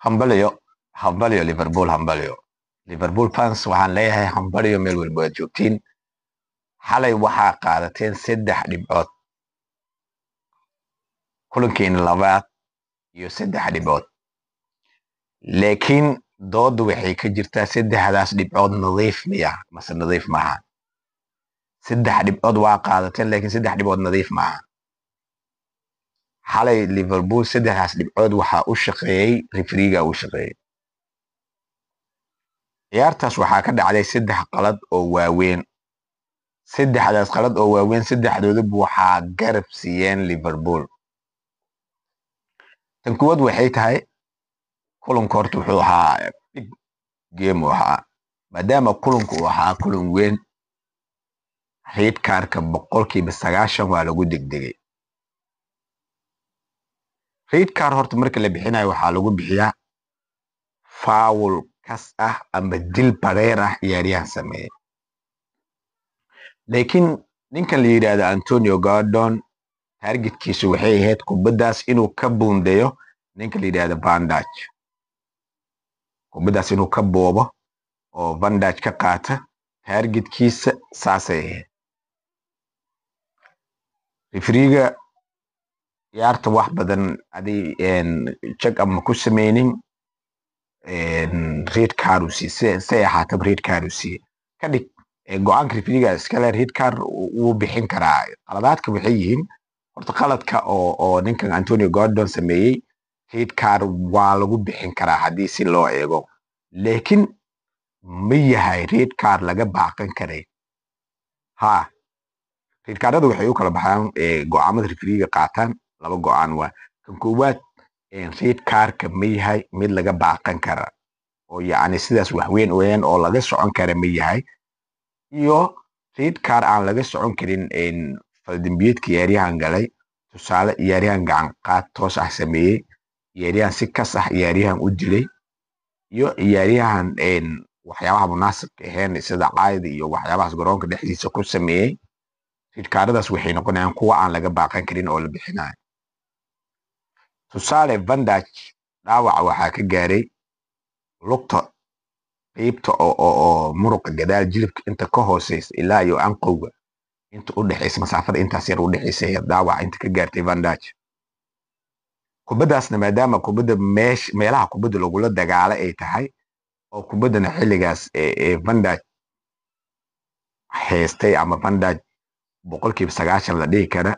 Hambalyo, hambalyo Liverpool, hambalyo Liverpool fans. Waxaan leeyahay hambalyo meel walba aad joogtiin. Xalay waxaa qaadateen 3 dhibcood, kulankiina labaad iyo 3 dhibcood, laakiin doodu waxay ka jirtaa: saddexdaas dhibcood nadiif miya mase nadiif maaha? 3 dhibcood waa qaadateen, laakiin 3 dhibcood nadiif maaha. Xalay Liverpool saddexdaas dhibcood waxaa u shaqeeyey referee-ga u shaqeeyey. Ciyaartaas waxaa ka dhacday saddex qalad oo waaweyn. Saddexdaas qalad oo waaweyn saddexdooduba waxaa garab siiyeen Liverpool. Tan kuwaad waxay tahay, kulanka horta wuxuu ahaa big game uu ahaa. Maadaama kulanku uu ahaa kulan weyn, red card-ka 90% waa lagu degdegay. Red card horta marka la bixinayo waxaa lagu bixiyaa foul kas ah ama dil bareer ah ciyaaryahan sameeyey. Laakiin ninkan la yidhaahdo Antonio Gordon target-kiisu waxay ahayd kubaddaas inuu ka buundeeyo ninka la yidhaahdo Van Dijk, kubaddaas inuu ka boobo oo Van Dijk ka qaata, target-kiisa saasay ahayd. Referee-ga ciyaarta wax badan adi check ama ku sameynin, red card uu siiyey. Say ahaataba red card uu siiyey. Ka dhig go-aanka referee-ga iskale, red card wuu bixin karaa. Qaladaadka waxay yihiin, horta qaladka oo ninkan Antonio Gordon sameeyey red card waa lagu bixin karaa haddii si loo eego, laakiin ma yahay red card laga baaqan karay? Ha, red card-ada waxay u kala baxaan, go'aamada referee-ga qaataan laba go'aan. Waa kan koowaad: red card-ka ma yahay mid laga baaqan kara oo yacni sidaas waxweyn weyn oo laga socon kara ma yahay, iyo red card aan laga socon karin faldambiyeedka ciyaaryahan galay. Tusaale, ciyaaryahan gacan qaad toos ah sameeyey, ciyaaryahan si kas ah ciyaaryahan u dilay, iyo ciyaaryahan waxyaabaha munaasibka ahayn sida caayda iyo waxyaabahaas garoonka dhexdiisa ku sameeyey, red card-adaas waxay noqonayaan kuwa aan laga baaqan karin oo la bixinayo. Tusaale, Van Dijk dhaawaca waxaa ka gaaray lugta, qeybta oo muruqa gadaal jilibka inta ka hooseysa ilaa iyo anqowga inta u dhexeysa, masaafada intaas yar u dhexeysa dhaawaca inta ka gaartay Van Dijk. Kubaddaasna maadaama kubadda meesh meelaha kubadda lagula dagaalo ay tahay oo kubaddana xilligaas ee Van Dijk haystay ama Van Dijk 90% la dhihi kara,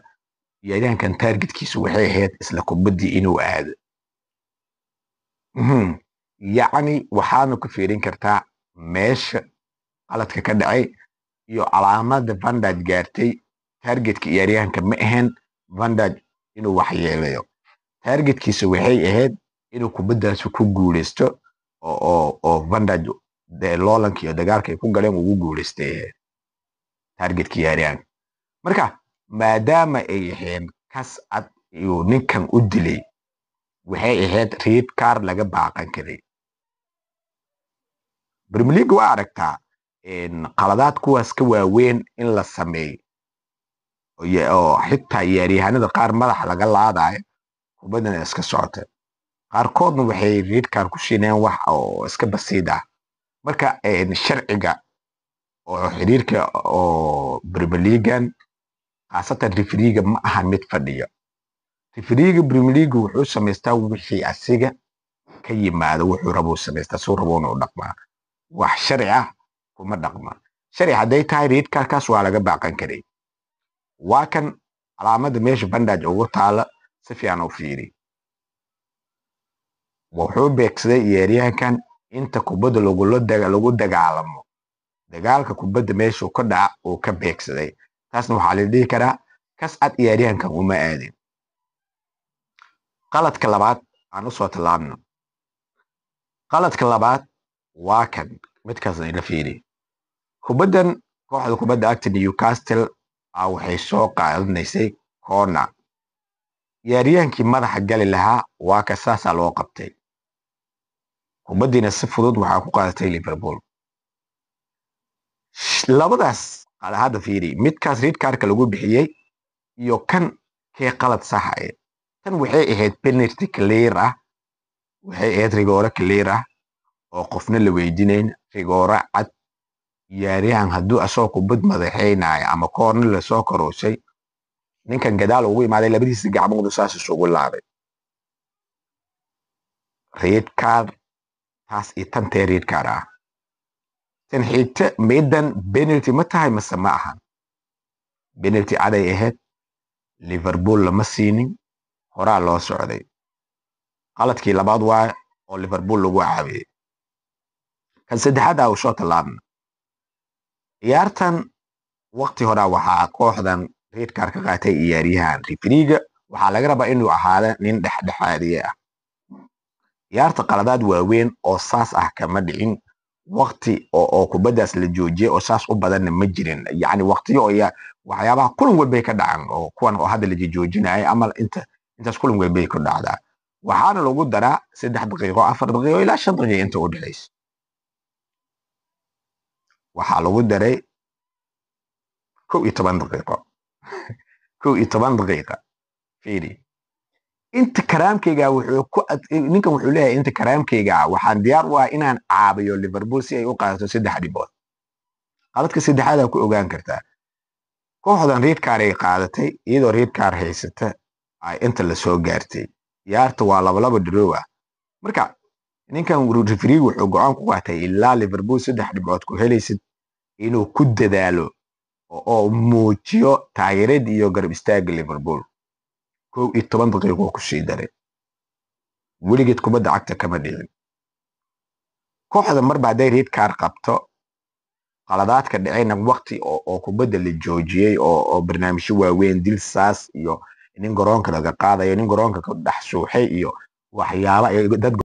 ciyaaryahankan target-kiisu waxay ahayd isla kubaddii inuu aado. Yacni waxaadna ku fiirin kartaa meesha qaladka ka dhacay iyo calaamada Van Dijk gaartay. Target-ka ciyaaryahanka ma ahayn Van Dijk inuu waxyeeleeyo, target-kiisa waxay ahayd inuu kubaddaasi ku guuleysto oo Van Dijk dee loolanka iyo dagaalka ay ku galeen ugu guuleystay ahayd target-ka ciyaaryahanka. Marka maadaama ay ahayn kas cad iyuu ninkan u dilay, waxay ahayd red card laga baaqan karay. Premier League waa aragtaa qaladaad kuwaas ka waaweyn in la sameeyo oo xitaa ciyaaryahanada qaar madaxa laga laadayo, kubaddana iska socota. Qaarkoodna waxay red card ku siinayaan wax oo iska basiid ah. Marka sharciga oo xiriirka oo Premier League-an, khaasatan referee-ga, ma aha mid fadhiyo. Referee-ga Premier League wuxuu samaystaa wixii asiga ka yimaado, wuxuu rabuu samaystaa, suu rabuuna u dhaqmaa, wax sharci ah kuma dhaqma. Sharci hadday tahay, red card-kaas waa laga baaqan karay. Waa kan calaamada meesha Van Dijk ugu taala, si fiican u fiiri. Wuxuu beegsaday ciyaaryahankan inta kubadda lagu dagaalamo, dagaalka kubadda meeshuu ka dhaca uu ka beegsaday. Taasna waxaa la dhihi karaa kas cad ciyaaryahankan uma aadin. Qaladka labaad aan usoo tallaabno. Qaladka labaad waa kan, midkaasna ila fiiri. Kubaddan kooxda kubadda agta Newcastle ah waxay soo qaadanaysay corner. Ciyaaryahankii madaxa gali lahaa waa ka saasaa loo qabtay, kubaddiina si fudud waxaa ku qaadatay Liverpool. Labadaas hadda fiiri, midkaas red card-ka lagu bixiyey iyo kan, kee qalad sax ah? Tan waxay ahayd penalty clear ah. Waxay ahayd rigoore clear ah oo qofna la weydiinayn, rigoore cad. Ciyaaryahan hadduu asagoo kubad madaxeynaya ama koorna lasoo karoosay, ninkan gadaal ugu imaaday, labadiisa gacmoodu saas isugu laabay, red card taas iyo tantee red card ah. Tan xigta, midan penalty ma tahay mase ma ahan? Penalty caday ahayd, Liverpool lama siinin. Horaa loo socday. Qaladkii labaad waa oo Liverpool lagu caawiyey. Kan saddexaad ah uu soo tallaabna, ciyaartan waqti horaa waxaa kooxdan red card ka qaatay ciyaaryahan. Refereega waxaa laga rabaa inuu ahaado nin dhexdhexaadiye ah. Ciyaarta qaladaad waaweyn oo saas ah kama dhicin. Waqti oo kubaddaas la joojiyey oo saas u badanna ma jirin. Yacni waqtiyo oo waxyaabaha kulan walbay ka dhacan oo kuwan oo hadda la joojinaya ama inta intaas kulan walbay ku dhacdaa. Waxaana lagu daraa 3 daqiiqo, 4 daqiiqo ilaa 5 daqiiqo inta u dhexaysa. Waxaa lagu daray 11 daqiiqo, 11 daqiiqa. Fiiri, inta karaamkayga wuxuu ku ninkan wuxuu leeyahay, inta karaamkayga waxaan diyaar u ah inaan caabiyo Liverpool si ay u qaadato saddex dhibood. Qaladka saddexaad aa ku ogaan kartaa, kooxdan red card ay qaadatay, iyadoo red card haysata ay inta lasoo gaartay. Ciyaarta waa 2-2 draw ah. Marka ninkan referee wuxuu go'aan ku qaatay ilaa Liverpool saddex dhibcood ku helaysid inuu ku dadaalo oo muujiyo taageerada iyo garab istaagga Liverpool. 11 daqiiqo ku sii daray. Weligeed kubadda cagta kama dhicin. Kooxda marba hadday red card qabto, qaladaadka dhacayna waqti oo kubadda la joojiyey oo barnaamijyo waaweyn, dil saas iyo nin garoonka laga qaadayo, nin garoonka ka dhex suuxay iyo waxyaaba dad.